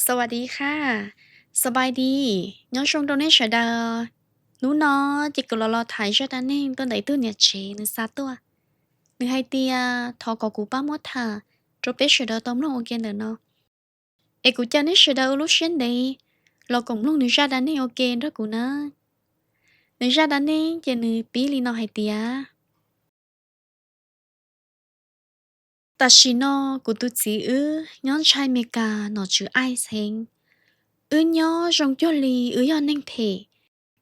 สวัสดีค่ะ สบายดี nyob zoo rau nej sawv daws. Hnub no ces kuv los los tham zaj dab neeg tuaj ntawm ib tug niam tsev nws xa tuaj. Nws hais tias thov kom kuv pab muab tham rau peb sawv daws tau mloog ua ke ntawm no. Es kuv caw nej sawv daws ua lub siab ntev los koom mloog nws zaj dab neeg ua ke nrog kuv nawb. Nws zaj dab neeg ces nws pib li no hais tias, tam sim no kuv tus txiv wb nyob ntshai Meskas nom tswv ice heev. Wb nyob zoo cuag li wb yog neeg phem,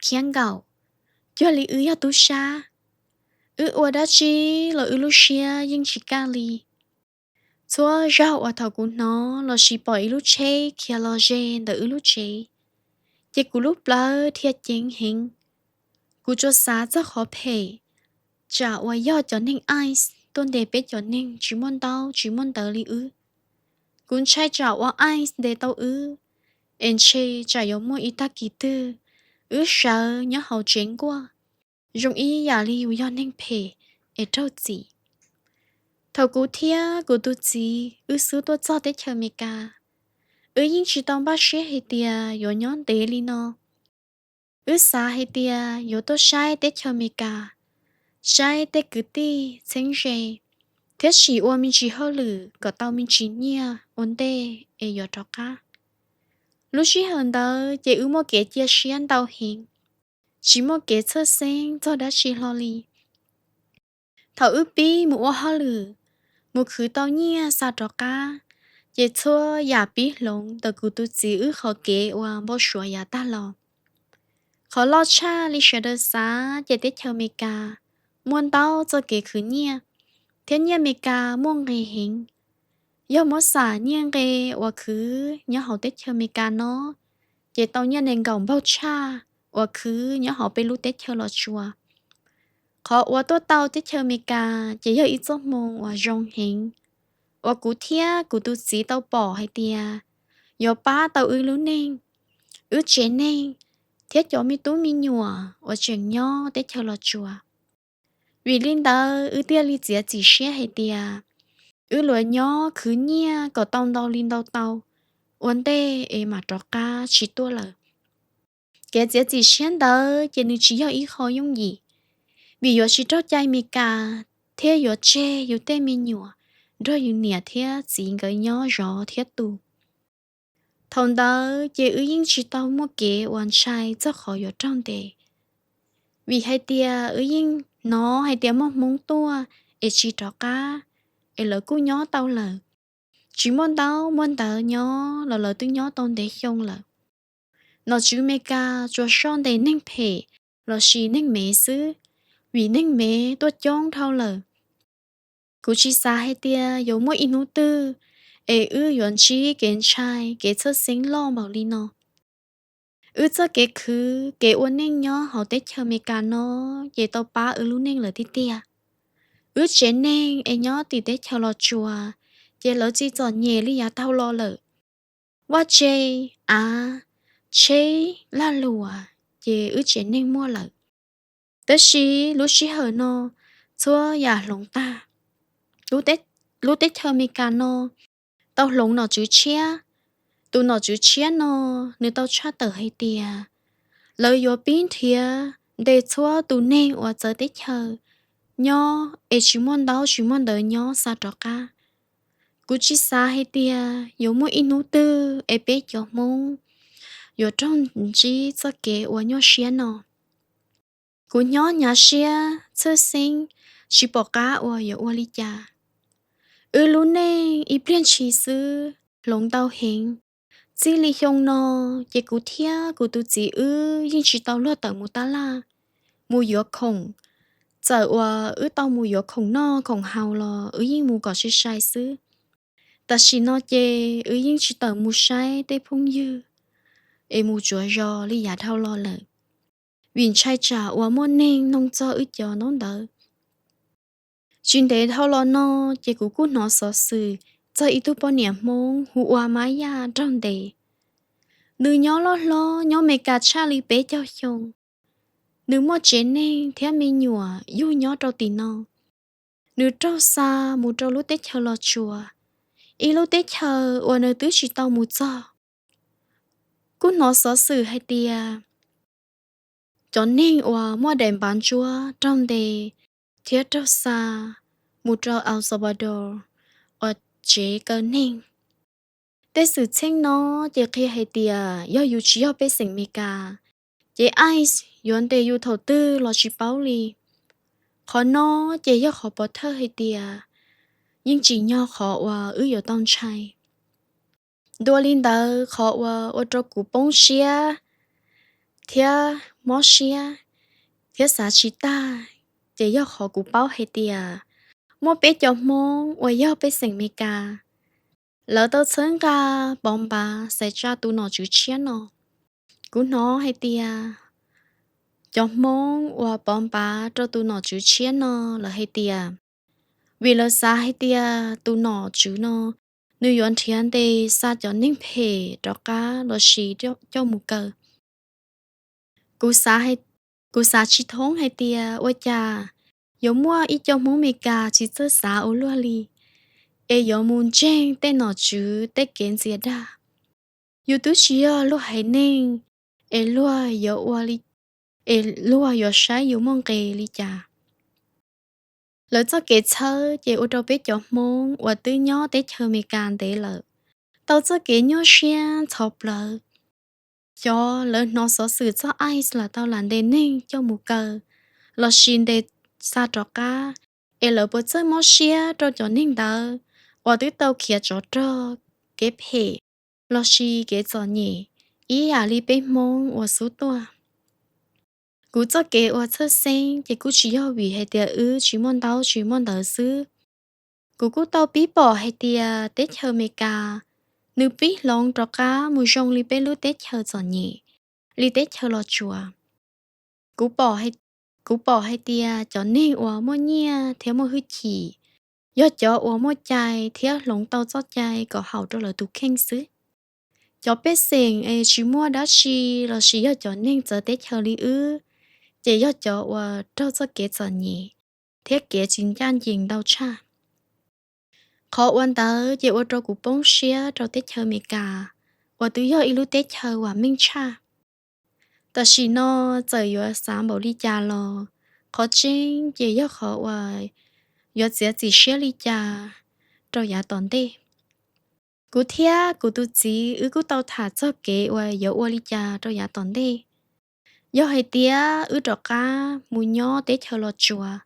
khiav nkaum, cuag li wb yog tub sab. Wb ua dab tsi los wb lub siab yeej tsis kaj li. Txhua zaug uas thaum kuv hnov lossis pom ib lub tsheb khiav los ze ntawm wb lub tsev, ces kuv lub plawv dhia ceev heev. Kuv tsuas xav txog qhov phem, tsam uas yog cov neeg ice tuaj ntes peb cov neeg tsis muaj ntaub tsis muaj ntawv li wb. Kuv ntshai tsam uas ice ntes tau wb, es ntshe tsam yuav muaj ib tag kis twg wb sawv nyob hauv tsev nkuaj zoo ib yam li yus yog neeg phem es raug txim. Thaum kuv thiab kuv tus txiv wb xub tuaj txog teb chaws Amelikas, wb yeej tsis tau npaj siab hais tias yuav nyob ntev li no. Wb xav hais tias yuav tuaj saib teb chaws Amelikas, saib tej kwv tij txheeb ze, thiab sim ua me ntsis hauj lwm kom tau me ntsis nyiaj ua ntej es yuav rov qab. Lub sij hawm ntawd ces wb muaj kev cia siab ntau heev, tsis muaj kev txhawj xeeb txog dab tsi hlo li. Thaum wb pib mus ua hauj lwm, mus khwv tau nyiaj xa rov qab, ces txhua yam pib hloov ntawm kuv tus txiv wb qhov kev uas npau suav yav tag los. Qhov loj tshaj li sawv daws xav ces teb chaws Amelikas muaj ntau txoj kev khwv nyiaj, thiab nyiaj Amelikas muaj nqis heev. Yog muab xam nyiaj nqe uas khwv nyob hauv teb chaws Amelikas no, ces tau nyiaj nees nkaum npaug tshaj uas khwv nyob hauv peb lub teb chaws Los Tsuas. Qhov uas tuaj tau teb chaws Amelikas ces yog ib txoj hmoo uas zoo heev, uas kuv thiab kuv tus txiv tau pom hais tias yuav pab tau wb lub neej, wb tsev neeg, thiab cov me tub me nyuam uas tseem nyob teb chaws Los Tsuas. Vim li ntawd wb thiaj li txiav txim siab hais tias wb yuav nyob khwv nyiaj kom tau ntau li ntau tau ua ntej es mam rov qab tsis tuaj lawm. Kev txiav txim siab ntawd ces nws tsis yog ib qho yooj yim, vim yuav tsis raug cai Amelikas thiab yuav tseg yus tej me nyuam nrog yus niam thiab txiv nkawd nyob zov thiab tu. Thaum ntawd ces wb yeej tsis tau muaj kev uas ntshai txog qhov yuav raug ntes, vim hais tias wb yeej hnov hais tias muaj Hmoob tuaj es tsis rov qab, es lawv kuj nyob tau lawm, tsis muaj ntaub muaj ntawv nyob los lawv twb nyob tau ntev xyoo lawm. Nom tswv Amelikas tsuas soj ntes neeg phem lossis neeg mev xwb, vim neeg mev tuaj coob dhau lawm. Kuv tsis xav hais tias yuav muaj ib hnub twg es wb yuav ntsib kev ntshai kev txhawj xeeb loj npaum li no. Wb txoj kev khwv kev ua neej nyob hauv teb chaws Amelikas no ces tau pab wb lub neej lawm tiag tiag. Wb tsev neeg es nyob tim teb chaws Los Tsuas ces lawv tsis txom nyem li yav dhau los lawm. Vaj tse, av, tsheb, lag luam ces wb tsev neeg muaj lawm. Tab sis lub sij hawm no txhua yam hloov tag. Lub teb chaws Amelikas no tau hloov nom tswv tshiab. Tus nom tswv tshiab no nws tau tshaj tawm hais tias lawv yuav pib nrhiav ntes txhua tus neeg uas txawv teb chaws nyob es tsis muaj ntaub tsis muaj ntawv nyob xa rov qab. Kuv tsis xav hais tias yuav muaj ib hnub twg es peb cov Hmoob yuav raug ntsib txoj kev uas nyuaj siab no. Kuv nyob hnyav siab txhawj xeeb, tsis pom qab uas yuav ua li cas. Wb lub neej ib pliag ntshis xwb hloov ntau heev. Txij li xyoo no ces kuv thiab kuv tus txiv wb yeej tsis tau luag tawm mus tab laj, mus yuav khoom. Txawm uas wb tau mus yuav khoom noj khoom haus los wb yeej mus kom sai sai xwb. Tam sim no ces wb yeej tsis tawm mus saib tej phooj ywg es mus tsuav zos li yav dhau los lawm, vim ntshai tsam uas muaj neeg noog txog wb cov ntaub ntawv. Tsis ntev dhau los no ces kuv kuj hnov xov xwm txog ib tug poj niam Hmoob hu ua Mab Yaj raug ntes. Nws nyob loj hlob nyob Amelikas tshaj li peb caug xyoo. Nws muaj tsev neeg thiab me nyuam yug nyob rau tim no. Nws raug xa mus rau lub teb chaws Los Tsuas, ib lub teb chaws uas nws twb tsis tau mus txog. Kuj hnov xov xwm hais tias cov neeg uas muaj daim npav ntsuab raug ntes thiab raug xa mus rau El Salvador ua tsev kaw neeg. Tej xwm txheej no ces qhia hais tias yog yus tsis yog pej xeem Amelikas, ces ICE yuav ntes yus thaum twg los tsis paub li. Qhov no ces yog qhov pov thawj hais tias yeej tsim nyog qhov uas wb yuav tau ntshai. Dua li ntawd, qhov uas ua rau kuv poob siab thiab mob siab thiab xav tsis tag, ces yog qhov kuv paub hais tias muaj peb cov Hmoob uas yog pej xeem Amelikas, lawv tau txhawb nqa Pov Npav xaiv tsa tus nom tswv tshiab no. Kuv hnov hais tias cov Hmoob uas Pov Npav rau tus nom tswv tshiab no, lawv hais tias vim lawv xav hais tias tus nom tswv no nws yuav nrhiav ntes xa cov neeg phem rov qab los sis coj mus kaw. Kuv xav tsis thoob hais tias ua cas yuav muaj ib co Hmoob Amelikas tsis txawj xav ua luaj li, es yuav mus ntseeg tej nom tswv tej kev ntxias dag. Yus twb tsis yog luag haiv neeg, es luag yuav ua li, es luag yuav saib yus muaj nqis li cas. Lawv txoj kev txhawb ces ua rau peb cov Hmoob uas twb nyob teb chaws Amelikas ntev lawm tau txoj kev nyuaj siab ntxhov plawv. Xyov lawv hnov xov xwm txog ICE los tau lam ntes neeg coj mus kaw los sis ntes xa rov qab, es lawv puas txawj mob siab rau cov neeg ntawd uas twb tau khiav tsov rog, kev phem los sis kev txom nyem ib yam li peb Hmoob uas xub tuaj. Kuv txoj kev ua txhawj xeeb ces kuj tsis yog vim hais tias wb tsis muaj ntaub tsis muaj ntawv xwb. Kuv kuj tau pib pom hais tias teb chaws Amelikas nws pib hloov rov qab mus zoo li peb lub teb chaws txom nyem, li teb chaws Los Tsuas. Kuv pom hais tias cov neeg uas muaj nyiaj thiab muaj hwj chim yog cov uas muaj cai thiab hloov tau txoj cai kom haum rau lawv tus kheej xwb. Cov pej xeem es tsis muaj dab tsi los sis yog cov neeg txawv teb chaws li wb, ces yog cov uas raug txoj kev txom nyem thiab kev tsis ncaj ncees ntau tshaj. Qhov ua ntawd ces ua rau kuv poob siab rau teb chaws Amelikas uas twb yog ib lub teb chaws vam meej tshaj. Tam sim no txawm yuav xav npaum li cas los qhov tseeb ces yog qhov uas yuav txiav txim siab li cas rau yav tom ntej. Kuv thiab kuv tus txiv wb kuj tau tham txog kev uas yuav ua li cas rau yav tom ntej. Yog hais tias wb rov qab mus nyob teb chaws Los Tsuas,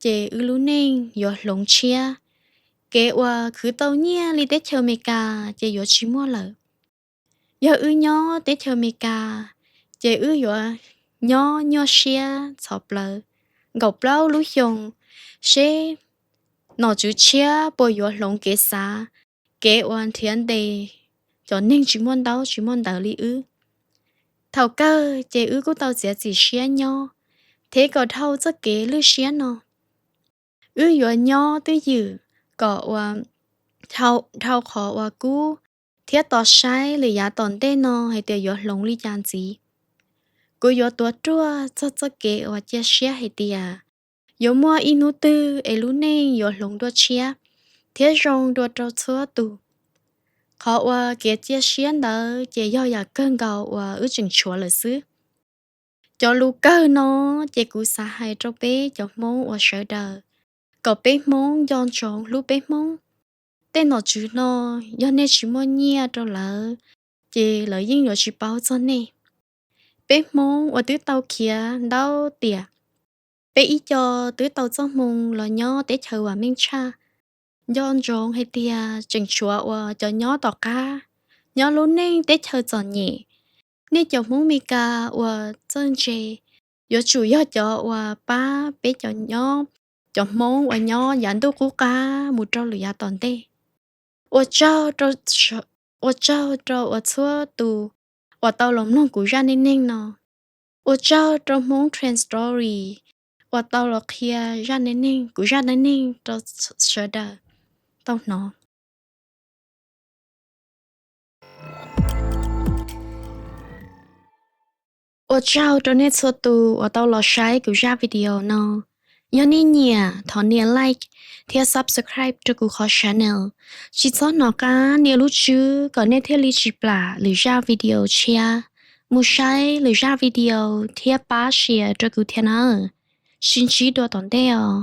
ces wb lub neej yuav hloov tshiab. Kev uas khwv tau nyiaj li teb chaws Amelikas ces yuav tsis muaj lawm. Yog wb nyob teb chaws Amelikas, ces wb yuav nyob nyuaj siab ntxhov plawv. Nkaum plaub lub xyoo, seb nom tswv tshiab puas yuav hloov kev xav, kev uas nrhiav ntes cov neeg tsis muaj ntaub tsis muaj ntawv li wb. Thaum kawg ces wb kuj tau txiav txim siab nyob, thiab kom dhau txoj kev lwj siab no, wb yuav nyob twj ywm kom ua dhau qhov uas kub thiab tos saib lwm yav tom ntej no hais tias yuav hloov li cas ntxiv. Kuv yuav tuav ruaj txog txoj kev uas cia siab hais tias yuav muaj ib hnub twg es lub neej yuav hloov dua tshiab thiab zoo dua rau txhua tus. Qhov uas kev cia siab ntawd ces yog yam kawg nkaus uas wb tseem tshuav lawm xwb. Cov lus kawg no ces kuv xav hais rau peb cov Hmoob uas sawv daws, kom peb Hmoob nco ntsoov hlub peb Hmoob. Tej nom tswv no, yog nej tsis muaj nyiaj rau lawv, ces lawv yeej yuav tsis paub txog nej. Peb Hmoob uas twb tau khiav ntau tiam, peb ib co twb tau txoj hmoo los nyob teb chaws vam meej tshaj. Nco ntsoov hais tias tseem tshuav uas cov nyob tom qab, nyob lub neej teb chaws txom nyem. Nej cov Hmoob Meskas uas txawj ntse, yuav tsum yog cov uas pab peb cov nyob, cov Hmoob uas nyob yav ntuj qub qab mus rau lwm yav tom ntej. Ua tsaug rau, ua tsaug rau uas txhua tus uas tau los mloog kuv zaj neej neeg no. Ua tsaug rau Hmoob Trend Story uas tau los qhia zaj neej neeg, kuv zaj neej neeg rau sawv daws tau hnov. Ua tsaug rau nej txhua tus uas tau los saib kuv zaj video no. Yog nej nyiam thov nias like thiab subscribe rau kuv qhov channel. Tsis txhob hnov qab nias lub tswb kom nej thiaj li tsis plam lwm zaj video tshiab. Mus saib lwm zaj video thiab pab share rau kuv thiab nawb. Sib ntsib dua tom ntej os.